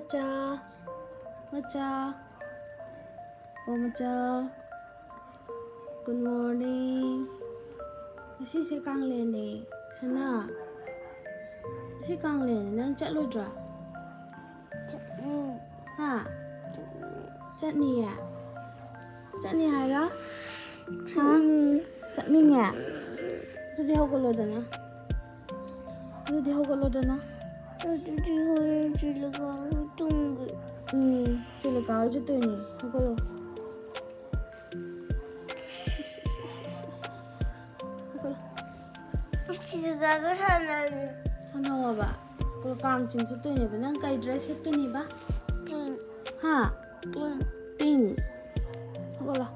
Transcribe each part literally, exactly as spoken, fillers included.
ꯃꯆꯥ, ꯃꯆꯥ, ꯑꯣ ꯃꯆꯥ, good morning. ꯉꯁꯤꯁꯦ ꯀꯥꯡꯂꯦꯟꯅꯦ, ꯁꯅꯥ꯫ ꯉꯁꯤ ꯀꯥꯡꯂꯦꯟꯅꯦ, ꯅꯪ ꯆꯠꯂꯣꯏꯗ꯭ꯔꯣ? ꯆꯠꯅꯤ꯫ ꯍꯥ? ꯆꯠꯅꯤ꯫ ꯆꯠꯅꯤꯌꯦ? ꯆꯠꯅꯤ ꯍꯥꯏꯔꯣ? ꯍꯥ? ꯆꯠꯅꯤ꯫ ꯆꯠꯅꯤꯡꯉꯦ? ꯑꯗꯨꯗꯤ ꯍꯧꯒꯠꯂꯣꯗꯅ꯫ ꯑꯗꯨꯗꯤ ꯍꯧꯒꯠꯂꯣꯗꯅ꯫ ꯑꯗꯨꯗꯤ ꯍꯣꯔꯦꯟ ꯆꯤꯂꯒ ꯇꯨꯝꯒꯦ꯫ ꯎꯝ, ꯆꯤꯂꯀꯥ ꯍꯣꯏ ꯆꯠꯇꯣꯏꯅꯦ꯫ ꯍꯧꯒꯠꯂꯣ꯫ ꯍꯧꯒꯠꯂꯣ꯫ ꯆꯤꯂꯀꯥꯒ ꯁꯥꯟꯅꯔꯦ꯫ ꯁꯥꯟꯅꯧ ꯍꯥꯏꯕ꯫ ꯀꯥꯡ ꯆꯤꯡ ꯆꯠꯇꯣꯏꯅꯦꯕ꯫ ꯅꯪ ꯀꯩ dress ꯁꯦꯠꯀꯅꯤꯕ? Pink꯫ ꯍꯥ? Pink꯫ Pink꯫ ꯍꯧꯒꯠꯂꯣ꯫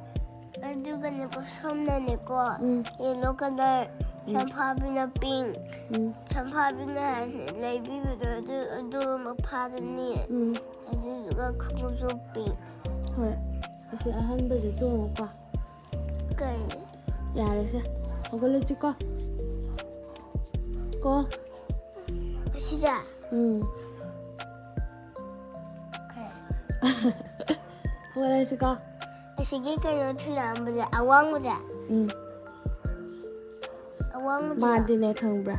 ꯑꯗꯨꯒꯅꯦꯀꯣ, ꯁꯣꯝꯅꯅꯦꯀꯣ, ꯎꯝ꯫ Yellow colour, ꯎꯝ꯫ ꯁꯝꯐꯥꯕꯤꯅ pink꯫ ꯎꯝ꯫ ꯁꯝꯐꯥꯕꯤꯅ ꯂꯩꯕꯤꯕꯗꯣ ꯑꯗꯨ, ꯑꯗꯨ ꯑꯃ ꯐꯥꯔꯅꯤ꯫ ꯎꯝ꯫ ꯑꯗꯨꯗꯨꯒ ꯈꯣꯡꯎꯞꯁꯨ pink꯫ ꯍꯣꯏ꯫ ꯑꯁꯤ ꯑꯍꯟꯕꯁꯦ ꯇꯣꯡꯉꯨꯀꯣ꯫ ꯀꯩ? ꯌꯥꯔꯦꯁꯦ꯫ ꯍꯧꯒꯠꯂꯁꯤꯀꯣ꯫ ꯀꯣ꯫ ꯑꯁꯤꯁꯦ? ꯎꯝ꯫ ꯀꯩ? ꯍꯧꯒꯠꯂꯁꯤꯀꯣ꯫ ꯑꯁꯤꯒꯤ ꯀꯩꯅꯣ ꯊꯤꯜꯂꯛꯑꯝꯕꯁꯦ, ꯑꯋꯥꯡꯕꯁꯦ? ꯎꯝ꯫ ꯑꯋꯥꯡꯕꯗꯨꯔꯣ? ꯃꯥꯗꯤꯅꯦ, ꯈꯪꯕ꯭ꯔꯥ?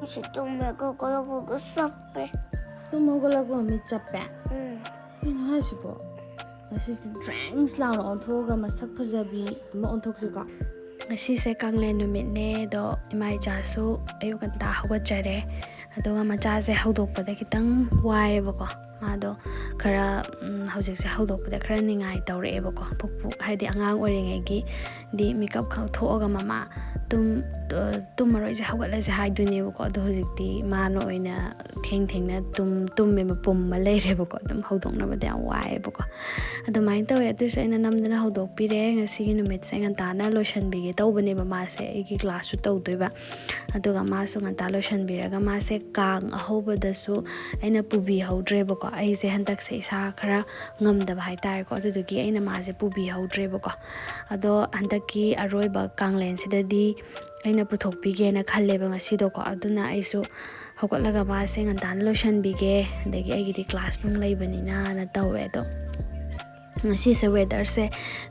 ꯑꯁꯤ ꯇꯨꯝꯃꯦ, ꯀꯣ, ꯀꯣ, ꯀꯣ, ꯀꯣ, ꯆꯞꯄꯦ꯫ ꯇꯨꯝ ꯍꯧꯒꯠꯂꯛꯄ ꯃꯤꯠ ꯆꯞꯄꯦ? ꯎꯝ꯫ ꯀꯩꯅꯣ ꯍꯥꯏꯁꯤꯕꯣ? ꯉꯁꯤꯁꯦ ꯗ꯭ꯔꯦꯡꯁ ꯂꯥꯎꯅ ꯑꯣꯟꯊꯣꯛꯑꯒ ꯃꯁꯛ ꯐꯖꯕꯤ ꯑꯃ ꯑꯣꯟꯊꯣꯛꯁꯤꯀꯣ꯫ ꯉꯁꯤꯁꯦ ꯀꯥꯡꯂꯦꯟ ꯅꯨꯃꯤꯠꯅꯦ, ꯑꯗꯣ ꯏꯃꯥ ꯏꯆꯥꯁꯨ ꯑꯌꯨꯛ ꯉꯟꯇꯥ ꯍꯧꯒꯠꯆꯔꯦ꯫ ꯑꯗꯨꯒ ꯃꯆꯥꯁꯦ ꯍꯧꯗꯣꯛꯄꯗ ꯈꯤꯇꯪ ꯋꯥꯏꯑꯦꯕꯀꯣ꯫ ꯃꯥꯗꯣ ꯈꯔ, ꯎꯝ, ꯍꯧꯖꯤꯛꯁꯦ ꯍꯧꯗꯣꯛꯄꯗ ꯈꯔ ꯅꯤꯡꯉꯥꯏ ꯇꯧꯔꯛꯑꯦꯕꯀꯣ꯫ ꯄꯨꯛ ꯄꯨꯛ, ꯍꯥꯏꯗꯤ ꯑꯉꯥꯡ ꯑꯣꯏꯔꯤꯉꯩꯒꯤꯗꯤ ꯃꯤꯀꯞ ꯈꯛ ꯊꯣꯛꯑꯒ ꯃꯃꯥ ꯇꯨꯝ-, ꯑ, ꯇꯨꯝꯃꯔꯣꯏꯁꯦ, ꯍꯧꯒꯠꯂꯁꯦ ꯍꯥꯏꯗꯣꯏꯅꯦꯕꯀꯣ꯫ ꯑꯗꯣ ꯍꯧꯖꯤꯛꯇꯤ ꯃꯥꯅ ꯑꯣꯏꯅ ꯊꯦꯡ ꯊꯦꯡꯅ ꯇꯨꯝ-, ꯇꯨꯝꯃꯦꯕ, ꯄꯨꯝꯃ ꯂꯩꯔꯦꯕꯀꯣ꯫ ꯑꯗꯨꯝ ꯍꯧꯗꯣꯛꯅꯕꯗ ꯌꯥꯝ ꯋꯥꯏꯑꯦꯕꯀꯣ꯫ ꯑꯗꯨꯃꯥꯏꯅ ꯇꯧꯋꯦ꯫ ꯑꯗꯨꯁꯨ ꯑꯩꯅ ꯅꯝꯗꯅ ꯍꯧꯗꯣꯛꯄꯤꯔꯦ꯫ ꯉꯁꯤꯒꯤ ꯅꯨꯃꯤꯠꯁꯦ ꯉꯟꯇꯥꯅ ꯂꯣꯏꯁꯤꯟꯕꯤꯒꯦ ꯇꯧꯕꯅꯦꯕ ꯃꯥꯁꯦ꯫ ꯑꯩꯒꯤ class ꯁꯨ ꯇꯧꯗꯣꯏꯕ꯫ ꯑꯗꯨꯒ ꯃꯥꯁꯨ ꯉꯟꯇꯥ ꯂꯣꯏꯁꯤꯟꯕꯤꯔꯒ ꯃꯥꯁꯦ ꯀꯥꯡ ꯑꯍꯧꯕꯗꯁꯨ ꯑꯩꯅ ꯄꯨꯕꯤꯍꯧꯗ꯭ꯔꯦꯕꯀꯣ꯫ ꯑꯩꯁꯦ ꯍꯟꯗꯛꯁꯦ ꯏꯁꯥ ꯈꯔ ꯉꯝꯗꯕ ꯍꯥꯏꯇꯥꯔꯦꯀꯣ, ꯑꯗꯨꯗꯨꯒꯤ ꯑꯩꯅ ꯃꯥꯁꯦ ꯄꯨꯕꯤꯍꯧꯗ꯭ꯔꯦꯕꯀꯣ꯫ ꯑꯗꯣ ꯍꯟꯗꯛꯀꯤ ꯑꯔꯣꯏꯕ ꯀꯥꯡꯂꯦꯟꯁꯤꯗꯗꯤ ꯑꯩꯅ ꯄꯨꯊꯣꯛꯄꯤꯒꯦꯅ ꯈꯜꯂꯦꯕ ꯉꯁꯤꯗꯣꯀꯣ꯫ ꯑꯗꯨꯅ ꯑꯩꯁꯨ ꯍꯧꯒꯠꯂꯒ ꯃꯥꯁꯦ ꯉꯟꯇꯥꯅ ꯂꯣꯏꯁꯤꯟꯕꯤꯒꯦ, ꯑꯗꯒꯤ ꯑꯩꯒꯤꯗꯤ ꯀ꯭ꯂꯥꯁ ꯅꯨꯡ ꯂꯩꯕꯅꯤꯅꯅ ꯇꯧꯋꯦ꯫ ꯑꯗꯣ ꯉꯁꯤꯁꯦ ꯋꯦꯗꯔꯁꯦ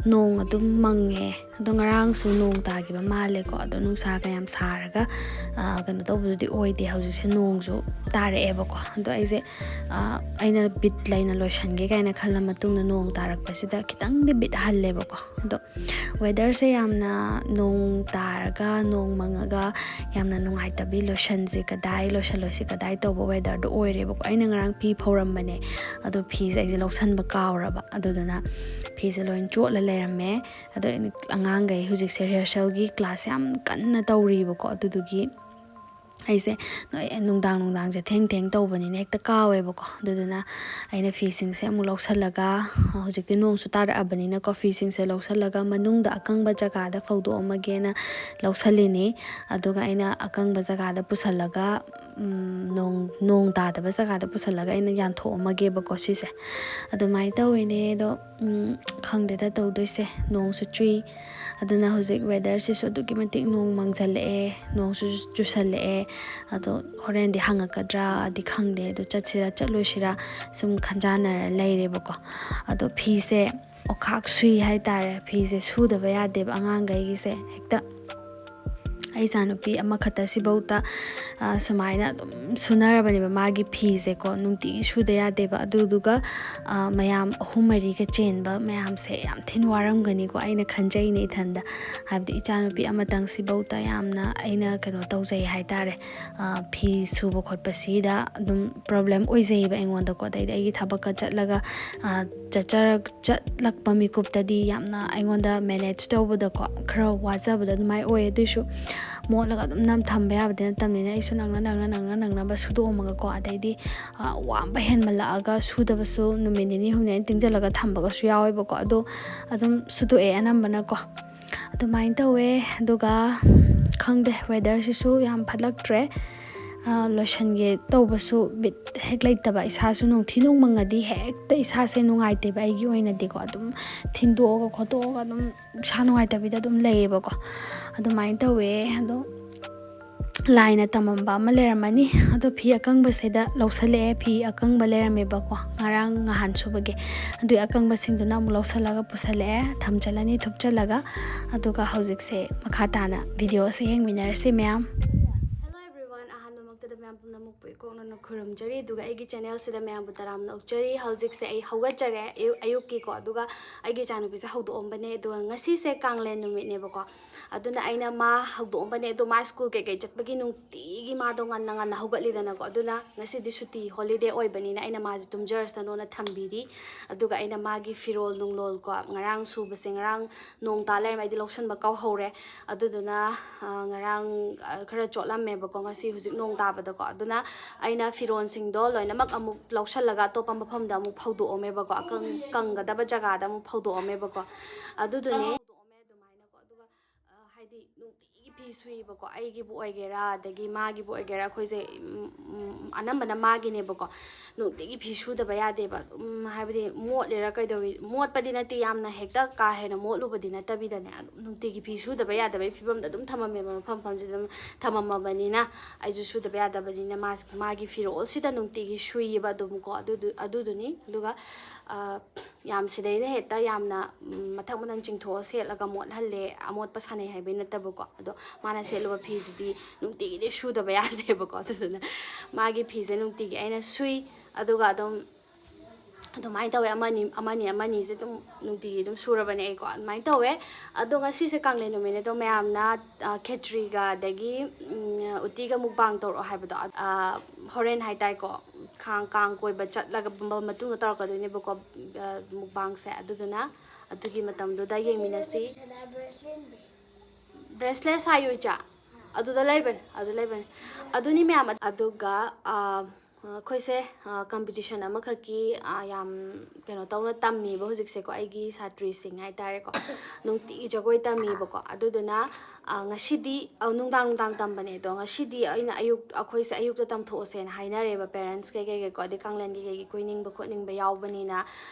ꯅꯣꯡ ꯑꯗꯨꯝ ꯃꯪꯉꯦ꯫ ꯑꯗꯣ ꯉꯔꯥꯡꯁꯨ ꯅꯣꯡ ꯇꯥꯈꯤꯕ ꯃꯥꯜꯂꯦꯀꯣ꯫ ꯑꯗꯣ ꯅꯨꯡꯁꯥꯒ ꯌꯥꯝ ꯁꯥꯔꯒ, ꯑ, ꯀꯩꯅꯣ ꯇꯧꯕꯗꯨꯗꯤ ꯑꯣꯏꯗꯦ꯫ ꯍꯧꯖꯤꯛꯁꯦ ꯅꯣꯡꯁꯨ ꯇꯥꯔꯛꯑꯦꯕꯀꯣ꯫ ꯑꯗꯣ ꯑꯩꯁꯦ, ꯑ, ꯑꯩꯅ ꯕꯤꯠ ꯂꯩꯅ ꯂꯣꯏꯁꯟꯒꯦ ꯀꯥꯏꯅ ꯈꯜꯂ ꯃꯇꯨꯡꯗ ꯅꯣꯡ ꯇꯥꯔꯛꯄꯁꯤꯗ ꯈꯤꯇꯪꯗꯤ ꯕꯤꯠ ꯍꯜꯂꯦꯕꯀꯣ꯫ ꯑꯗꯣ ꯋꯦꯗꯔꯁꯦ ꯌꯥꯝꯅ ꯅꯣꯡ ꯇꯥꯔꯒ, ꯅꯣꯡ ꯃꯪꯉꯒ, ꯌꯥꯝꯅ ꯅꯨꯡꯉꯥꯏꯇꯕꯤ, ꯂꯣꯏꯁꯟꯁꯤ ꯀꯗꯥꯏ, ꯂꯣꯏꯁꯜꯂꯣꯏꯁꯤ ꯀꯗꯥꯏ ꯇꯧꯕ ꯋꯦꯗꯔꯗꯣ ꯑꯣꯏꯔꯦꯕꯀꯣ꯫ ꯑꯩꯅ ꯉꯔꯥꯡ ꯐꯤ ꯐꯧꯔꯝꯕꯅꯦ, ꯑꯗꯣ ꯐꯤꯁꯦ ꯑꯩꯁꯦ ꯂꯧꯁꯟꯕ ꯀꯥꯎꯔꯕ꯫ ꯑꯗꯨꯗꯨꯅ ꯐꯤꯁꯦ ꯂꯣꯏ ꯆꯣꯠꯂ ꯂꯩꯔꯝꯃꯦ꯫ ꯑꯗꯣ ꯑꯩꯅ, ꯑꯉꯥꯡꯈꯩ ꯍꯧꯖꯤꯛꯁꯦ ꯔꯤꯍꯔꯁꯦꯜꯒꯤ ꯀ꯭ꯂꯥꯁ ꯌꯥꯝ ꯀꯟꯅ ꯇꯧꯔꯤꯕꯀꯣ꯫ ꯑꯗꯨꯗꯨꯒꯤ ꯑꯩꯁꯦ ꯅꯣꯏ ꯅꯨꯡꯗꯥꯡ ꯅꯨꯡꯗꯥꯡꯁꯦ ꯊꯦꯡ ꯊꯦꯡ ꯇꯧꯕꯅꯤꯅ ꯍꯦꯛꯇ ꯀꯥꯎꯋꯦꯕꯀꯣ꯫ ꯑꯗꯨꯗꯨꯅ ꯑꯩꯅ ꯐꯤꯁꯤꯡꯁꯦ ꯑꯃꯨꯛ ꯂꯧꯁꯜꯂꯒ, ꯍꯧꯖꯤꯛꯇꯤ ꯅꯣꯡꯁꯨ ꯇꯥꯔꯛꯑꯕꯅꯤꯅꯀꯣ, ꯐꯤꯁꯤꯡꯁꯦ ꯂꯧꯁꯜꯂꯒ ꯃꯅꯨꯡꯗ ꯑꯀꯪꯕ ꯖꯒꯥꯗ ꯐꯧꯗꯣꯛꯑꯝꯃꯒꯦꯅ ꯂꯧꯁꯜꯂꯤꯅꯤ꯫ ꯑꯗꯨꯒ ꯑꯩꯅ ꯑꯀꯪꯕ ꯖꯒꯥꯗ ꯄꯨꯁꯜꯂꯒ, ꯎꯝ, ꯅꯣꯡ, ꯅꯣꯡ ꯇꯥꯗꯕ ꯖꯒꯥꯗ ꯄꯨꯁꯜꯂꯒ ꯑꯩꯅ ꯌꯥꯟꯊꯣꯛꯑꯝꯃꯒꯦꯕꯀꯣ ꯁꯤꯁꯦ꯫ ꯑꯗꯨꯃꯥꯏꯅ ꯇꯧꯋꯤꯅꯦ꯫ ꯑꯗꯣ, ꯎꯝ, ꯈꯪꯗꯦꯗ ꯇꯧꯗꯣꯏꯁꯦ꯫ ꯅꯣꯡꯁꯨ ꯆꯨꯏ꯫ ꯑꯗꯨꯅ ꯍꯧꯖꯤꯛ ꯋꯦꯗꯔꯁꯤꯁꯨ ꯑꯗꯨꯛꯀꯤ ꯃꯇꯤꯛ ꯅꯣꯡ ꯃꯪꯁꯜꯂꯛꯑꯦ, ꯅꯣꯡꯁꯨ ꯆꯨꯁꯜꯂꯛꯑꯦ꯫ ꯑꯗꯣ ꯍꯣꯔꯦꯟꯗꯤ ꯍꯥꯡꯉꯛꯀꯗ꯭ꯔꯥꯗꯤ ꯈꯪꯗꯦ꯫ ꯑꯗꯣ ꯆꯠꯁꯤꯔꯥ ꯆꯠꯂꯣꯏꯁꯤꯔꯥ ꯁꯨꯝ ꯈꯟꯖꯥꯟꯅꯔ ꯂꯩꯔꯦꯕꯀꯣ꯫ ꯑꯗꯣ ꯐꯤꯁꯦ ꯑꯣꯈꯥꯛ ꯁꯨꯏ ꯍꯥꯏꯇꯥꯔꯦ꯫ ꯐꯤꯁꯦ ꯁꯨꯗꯕ ꯌꯥꯗꯦꯕ ꯑꯉꯥꯡꯈꯩꯒꯤꯁꯦ꯫ ꯍꯦꯛꯇ ꯑꯩ ꯏꯆꯥꯅꯨꯄꯤ ꯑꯃꯈꯛꯇ ꯁꯤꯐꯧꯇ, ꯑ, ꯁꯨꯃꯥꯏꯅ ꯑꯗꯨꯝ ꯁꯨꯅꯔꯕꯅꯦꯕ ꯃꯥꯒꯤ ꯐꯤꯁꯦꯀꯣ꯫ ꯅꯨꯡꯇꯤꯒꯤ ꯁꯨꯗ ꯌꯥꯗꯦꯕ꯫ ꯑꯗꯨꯗꯨꯒ, ꯑ, ꯃꯌꯥꯝ ꯑꯍꯨꯝ ꯃꯔꯤꯒ ꯆꯦꯟꯕ ꯃꯌꯥꯝꯁꯦ ꯌꯥꯝ ꯊꯤꯅ ꯋꯥꯔꯝꯒꯅꯤꯀꯣ꯫ ꯑꯩꯅ ꯈꯟꯖꯩꯅꯦ ꯏꯊꯟꯗ꯫ ꯍꯥꯏꯕꯗꯤ ꯏꯆꯥꯅꯨꯄꯤ ꯑꯃꯇꯪ ꯁꯤꯐꯧꯇ ꯌꯥꯝꯅ ꯑꯩꯅ ꯀꯩꯅꯣ ꯇꯧꯖꯩ ꯍꯥꯏꯇꯥꯔꯦ꯫ ꯑ, ꯐꯤ ꯁꯨꯕ ꯈꯣꯠꯄꯁꯤꯗ ꯑꯗꯨꯝ ꯄ꯭ꯔꯣꯕ꯭ꯂꯦꯝ ꯑꯣꯏꯖꯩꯌꯦꯕ ꯑꯩꯉꯣꯟꯗꯀꯣ꯫ ꯑꯗꯩꯗꯤ ꯑꯩꯒꯤ ꯊꯕꯛꯀ ꯆꯠꯂꯒ, ꯑ, ꯆꯠꯆꯔꯛ-, ꯆꯠꯂꯛꯄ ꯃꯤꯀꯨꯞꯇꯗꯤ ꯌꯥꯝꯅ ꯑꯩꯉꯣꯟꯗ ꯃꯦꯅꯦꯖ ꯇꯧꯕꯗꯀꯣ ꯈꯔ ꯋꯥꯖꯕꯗꯣ ꯑꯗꯨꯃꯥꯏꯅ ꯑꯣꯏ꯫ ꯑꯗꯨꯏꯁꯨ ꯃꯣꯠꯂꯒ ꯑꯗꯨꯝ ꯅꯝ ꯊꯝꯕ ꯌꯥꯕꯗꯤ ꯅꯠꯇꯕꯅꯤꯅ ꯑꯩꯁꯨ ꯅꯪꯅ, ꯅꯪꯅ, ꯅꯪꯅ, ꯅꯪꯅꯕ ꯁꯨꯗꯣꯛꯑꯝꯃꯒꯀꯣ꯫ ꯑꯗꯩꯗꯤ, ꯑ, ꯋꯥꯕ ꯍꯦꯟꯃꯜꯂꯛꯑꯒ ꯁꯨꯗꯕꯁꯨ ꯅꯨꯃꯤꯠ ꯅꯤꯅꯤ ꯍꯨꯝꯅꯤ ꯑꯩꯅ ꯇꯤꯡꯁꯤꯜꯂꯒ ꯊꯝꯕꯒꯁꯨ ꯌꯥꯎꯋꯦꯕꯀꯣ꯫ ꯑꯗꯣ ꯑꯗꯨꯝ ꯁꯨꯗꯣꯛꯑꯦ ꯑꯅꯝꯕꯅꯀꯣ꯫ ꯑꯗꯨꯃꯥꯏꯅ ꯇꯧꯋꯦ꯫ ꯑꯗꯨꯒ ꯈꯪꯗꯦ, ꯋꯦꯗꯔꯁꯤꯁꯨ ꯌꯥꯝ ꯐꯠꯂꯛꯇ꯭ꯔꯦ꯫ ꯂꯣꯏꯁꯟꯒꯦ ꯇꯧꯕꯁꯨ ꯕꯤꯠ ꯍꯦꯛ ꯂꯩꯇꯕ, ꯏꯁꯥꯁꯨ ꯅꯨꯡꯊꯤ ꯅꯨꯡꯃꯪꯉꯗꯤ ꯍꯦꯛꯇ ꯏꯁꯥꯁꯦ ꯅꯨꯡꯉꯥꯏꯇꯦꯕ꯫ ꯑꯩꯒꯤ ꯑꯣꯏꯅꯗꯤꯀꯣ, ꯑꯗꯨꯝ ꯊꯤꯟꯗꯣꯛꯑꯒ ꯈꯣꯠꯇꯣꯛꯑꯒ ꯑꯗꯨꯝ ꯏꯁꯥ ꯅꯨꯡꯉꯥꯏꯇꯕꯤꯗ ꯑꯗꯨꯝ ꯂꯩꯌꯦꯕꯀꯣ꯫ ꯑꯗꯨꯃꯥꯏꯅ ꯇꯧꯋꯦ꯫ ꯑꯗꯣ ꯂꯥꯏꯅ ꯇꯝꯃꯝꯕ ꯑꯃ ꯂꯩꯔꯝꯃꯅꯤ꯫ ꯑꯗꯣ ꯐꯤ ꯑꯀꯪꯕꯁꯤꯗ ꯂꯧꯁꯜꯂꯛꯑꯦ꯫ ꯐꯤ ꯑꯀꯪꯕ ꯂꯩꯔꯝꯃꯦꯕꯀꯣ, ꯉꯔꯥꯡ ꯅꯍꯥꯟ ꯁꯨꯕꯒꯤ꯫ ꯑꯗꯨꯒꯤ ꯑꯀꯪꯕꯁꯤꯡꯗꯨꯅ ꯑꯃꯨꯛ ꯂꯧꯁꯜꯂꯒ ꯄꯨꯁꯜꯂꯛꯑꯦ, ꯊꯝꯖꯜꯂꯅꯤ ꯊꯨꯞꯆꯜꯂꯒ꯫ ꯑꯗꯨꯒ ꯍꯧꯖꯤꯛꯁꯦ ꯃꯈꯥ ꯇꯥꯅ ꯚꯤꯗꯤꯑꯣꯁꯦ ꯌꯦꯡꯃꯤꯟꯅꯔꯁꯤ ꯃꯌꯥꯝ꯫ Hello everyone, ꯑꯍꯥꯟꯕꯃꯛꯇꯗ ꯃꯌꯥꯝ ꯄꯨꯝꯅꯃꯛꯄꯨ ꯏꯀꯣꯛꯅꯅ ꯈꯨꯔꯨꯝꯖꯔꯤ꯫ ꯑꯗꯨꯒ ꯑꯩꯒꯤ ꯆꯦꯅꯦꯜꯁꯤꯗ ꯃꯌꯥꯝꯕꯨ ꯇꯔꯥꯝꯅ ꯑꯣꯛꯆꯔꯤ꯫ ꯍꯧꯖꯤꯛꯁꯦ ꯑꯩ ꯍꯧꯒꯠꯆꯔꯦ, ꯑꯌꯨꯛ ꯑꯌꯨꯛꯀꯤꯀꯣ꯫ ꯑꯗꯨꯒ ꯑꯩꯒꯤ ꯏꯆꯥꯅꯨꯄꯤꯁꯦ ꯍꯧꯗꯣꯛꯑꯝꯕꯅꯦ꯫ ꯑꯗꯨꯒ ꯉꯁꯤꯁꯦ ꯀꯥꯡꯂꯦꯟ ꯅꯨꯃꯤꯠꯅꯦꯕꯀꯣ꯫ ꯑꯗꯨꯅ ꯑꯩꯅ ꯃꯥ ꯍꯧꯗꯣꯛꯑꯝꯕꯅꯦ꯫ ꯑꯗꯣ ꯃꯥ ꯁ꯭ꯀꯨꯜ ꯀꯩꯀꯩ ꯆꯠꯄꯒꯤ ꯅꯨꯡꯇꯤꯒꯤ ꯃꯥꯗꯣ ꯉꯟꯅ ꯉꯟꯅ ꯍꯧꯒꯠꯂꯤꯗꯅꯀꯣ꯫ ꯑꯗꯨꯅ ꯉꯁꯤꯗꯤ ꯁꯨꯇꯤ, ꯍꯣꯂꯤꯗꯦ ꯑꯣꯏꯕꯅꯤꯅ ꯑꯩꯅ ꯃꯥꯁꯦ ꯇꯨꯝꯖꯔꯁꯅꯣꯅ ꯊꯝꯕꯤꯔꯤ꯫ ꯑꯗꯨꯒ ꯑꯩꯅ ꯃꯥꯒꯤ ꯐꯤꯔꯣꯜ ꯅꯨꯡꯂꯣꯜꯀꯣ, ꯉꯔꯥꯡ ꯁꯨꯕꯁꯦ, ꯉꯔꯥꯡ ꯅꯣꯡ ꯇꯥ ꯂꯩꯔꯝꯃꯦ, ꯑꯩꯗꯤ ꯂꯧꯁꯟꯕ ꯀꯥꯎꯍꯧꯔꯦ꯫ ꯑꯗꯨꯗꯨꯅ, ꯑ, ꯉꯔꯥꯡ, ꯑ, ꯈꯔ ꯆꯣꯠꯂꯝꯃꯦꯕꯀꯣ꯫ ꯉꯁꯤ ꯍꯧꯖꯤꯛ ꯅꯣꯡ ꯇꯥꯕꯗꯀꯣ꯫ ꯑꯗꯨꯅ ꯑꯩꯅ ꯐꯤꯔꯣꯜꯁꯤꯡꯗꯣ ꯂꯣꯏꯅꯃꯛ ꯑꯃꯨꯛ ꯂꯧꯁꯜꯂꯒ ꯑꯇꯣꯞꯄ ꯃꯐꯝꯗ ꯑꯃꯨꯛ ꯐꯧꯗꯣꯛꯑꯝꯃꯦꯕꯀꯣ꯫ ꯑꯀꯪ-, ꯀꯪꯒꯗꯕ ꯖꯒꯥꯗ ꯑꯃꯨꯛ ꯐꯧꯗꯣꯛꯑꯝꯃꯦꯕꯀꯣ꯫ ꯑꯗꯨꯗꯨꯅꯦ꯫ ꯑꯗꯨꯒ, ꯑ, ꯍꯥꯏꯗꯤ ꯅꯨꯡꯇꯤꯒꯤ ꯐꯤ ꯁꯨꯏꯕꯀꯣ꯫ ꯑꯩꯒꯤꯕꯨ ꯑꯣꯏꯒꯦꯔꯥ, ꯑꯗꯒꯤ ꯃꯥꯒꯤꯕꯨ ꯑꯣꯏꯒꯦꯔꯥ, ꯑꯩꯈꯣꯏꯁꯦ, ꯎꯝ, ꯎꯝ, ꯑꯅꯝꯕꯅ ꯃꯥꯒꯤꯅꯦꯕꯀꯣ꯫ ꯅꯨꯡꯇꯤꯒꯤ ꯐꯤ ꯁꯨꯗꯕ ꯌꯥꯗꯦꯕ꯫ ꯑꯗꯨꯝ ꯍꯥꯏꯕꯗꯤ ꯃꯣꯠꯂꯤꯔꯥ ꯀꯩꯗꯧꯏ, ꯃꯣꯠꯄꯗꯤ ꯅꯠꯇꯦ, ꯌꯥꯝꯅ ꯍꯦꯛꯇ ꯀꯥ ꯍꯦꯟꯅ ꯃꯣꯠꯂꯨꯕꯗꯤ ꯅꯠꯇꯕꯤꯗꯅꯦ, ꯑꯗꯨꯝ ꯅꯨꯡꯇꯤꯒꯤ ꯐꯤ ꯁꯨꯗꯕ ꯌꯥꯗꯕꯒꯤ ꯐꯤꯕꯝꯗ ꯑꯗꯨꯝ ꯊꯝꯃꯝꯃꯦꯕ, ꯃꯐꯝ ꯃꯐꯝꯁꯤꯗ ꯑꯗꯨꯝ ꯊꯝꯃꯝꯃꯕꯅꯤꯅ꯫ ꯑꯩꯁꯨ ꯁꯨꯗꯕ ꯌꯥꯗꯕꯅꯤꯅ ꯃꯥꯁ-, ꯃꯥꯒꯤ ꯐꯤꯔꯣꯜꯁꯤꯗ ꯅꯨꯡꯇꯤꯒꯤ ꯁꯨꯏꯌꯦꯕ ꯑꯗꯨꯝꯀꯣ꯫ ꯑꯗꯨꯗꯨ-, ꯑꯗꯨꯗꯨꯅꯤ꯫ ꯑꯗꯨꯒ, ꯑ, ꯌꯥꯝ ꯁꯤꯗꯩꯗ ꯍꯦꯛꯇ ꯌꯥꯝꯅ, ꯎꯝ, ꯃꯊꯪ ꯃꯊꯪ ꯆꯤꯡꯊꯣꯛꯑ ꯁꯦꯠꯂꯒ ꯃꯣꯠꯍꯜꯂꯦ, ꯑꯃꯣꯠꯄ ꯁꯥꯟꯅꯩ ꯍꯥꯏꯕꯩ ꯅꯠꯇꯕꯀꯣ꯫ ꯑꯗꯣ ꯃꯥꯅ ꯁꯦꯠꯂꯨꯕ ꯐꯤꯁꯤꯗꯤ ꯅꯨꯡꯇꯤꯒꯤꯗꯤ ꯁꯨꯗꯕ ꯌꯥꯗꯦꯕꯀꯣ꯫ ꯑꯗꯨꯗꯨꯅ ꯃꯥꯒꯤ ꯐꯤꯁꯦ ꯅꯨꯡꯇꯤꯒꯤ ꯑꯩꯅ ꯁꯨꯏ꯫ ꯑꯗꯨꯒ ꯑꯗꯨꯝ ꯑꯗꯨꯃꯥꯏꯅ ꯇꯧꯋꯦ꯫ ꯑꯃꯅꯤ, ꯑꯃꯅꯤ, ꯑꯃꯅꯤꯁꯦ ꯑꯗꯨꯝ ꯅꯨꯡꯇꯤꯒꯤ ꯑꯗꯨꯝ ꯁꯨꯔꯕꯅꯦ ꯑꯩꯀꯣ꯫ ꯑꯗꯨꯃꯥꯏꯅ ꯇꯧꯋꯦ꯫ ꯑꯗꯣ ꯉꯁꯤꯁꯦ ꯀꯥꯡꯂꯦꯟ ꯅꯨꯃꯤꯠꯅꯦ꯫ ꯑꯗꯣ ꯃꯌꯥꯝꯅ, ꯑ, ꯈꯦꯆ꯭ꯔꯤꯒ ꯑꯗꯒꯤ, ꯎꯝ, ꯎꯇꯤꯒ ꯃꯨꯛꯕꯥꯡ ꯇꯧꯔꯛꯑꯣ ꯍꯥꯏꯕꯗꯣ, ꯑ, ꯍꯣꯔꯦꯟ ꯍꯥꯏꯇꯥꯔꯦꯀꯣ, ꯀꯥꯡ, ꯀꯥꯡ ꯀꯣꯏꯕ ꯆꯠꯂꯒ ꯃꯇꯨꯡꯗ ꯇꯧꯔꯛꯀꯗꯣꯏꯅꯦꯕꯀꯣ, ꯑ, ꯃꯨꯛꯕꯥꯡꯁꯦ꯫ ꯑꯗꯨꯗꯨꯅ ꯑꯗꯨꯒꯤ ꯃꯇꯝꯗꯨꯗ ꯌꯦꯡꯃꯤꯟꯅꯁꯤ꯫ ꯕ꯭ꯔꯦꯁꯂꯦꯠ ꯁꯥꯏꯌꯣ ꯏꯆꯥ꯫ ꯑꯗꯨꯗ ꯂꯩꯕꯅꯦ, ꯑꯗꯨ ꯂꯩꯕꯅꯦ꯫ ꯑꯗꯨꯅꯤ ꯃꯌꯥꯝ꯫ ꯑꯗꯨꯒ, ꯑ, ꯑꯩꯈꯣꯏꯁꯦ ꯀꯝꯄꯤꯇꯤꯁꯟ ꯑꯃꯈꯛꯀꯤ ꯌꯥꯝ ꯀꯩꯅꯣ ꯇꯧꯅ ꯇꯝꯃꯤꯕ ꯍꯧꯖꯤꯛꯁꯦꯀꯣ, ꯑꯩꯒꯤ ꯁꯥꯇ꯭ꯔꯤꯁꯤꯡ ꯍꯥꯏꯇꯥꯔꯦꯀꯣ, ꯅꯨꯡꯇꯤꯒꯤ ꯖꯒꯣꯏ ꯇꯝꯃꯤꯕꯀꯣ꯫ ꯑꯗꯨꯗꯨꯅ ꯉꯁꯤꯗꯤ ꯅꯨꯡꯗꯥꯡ ꯅꯨꯡꯗꯥꯡ ꯇꯝꯕꯅꯦ, ꯑꯗꯣ ꯉꯁꯤꯗꯤ ꯑꯩꯅ ꯑꯌꯨꯛ ꯑꯩꯈꯣꯏꯁꯦ ꯑꯌꯨꯛꯇ ꯇꯝꯊꯣꯛꯑꯁꯦꯅ ꯍꯥꯏꯅꯔꯦꯕ, ꯄꯦꯔꯦꯟꯁ ꯀꯩꯀꯩ ꯀꯩꯀꯣ, ꯑꯗꯩ ꯀꯥꯡꯂꯦꯟꯒꯤ ꯀꯩꯒꯤ ꯀꯣꯏꯅꯤꯡꯕ ꯈꯣꯠꯅꯤꯡꯕ ꯌꯥꯎꯕꯅꯤꯅ꯫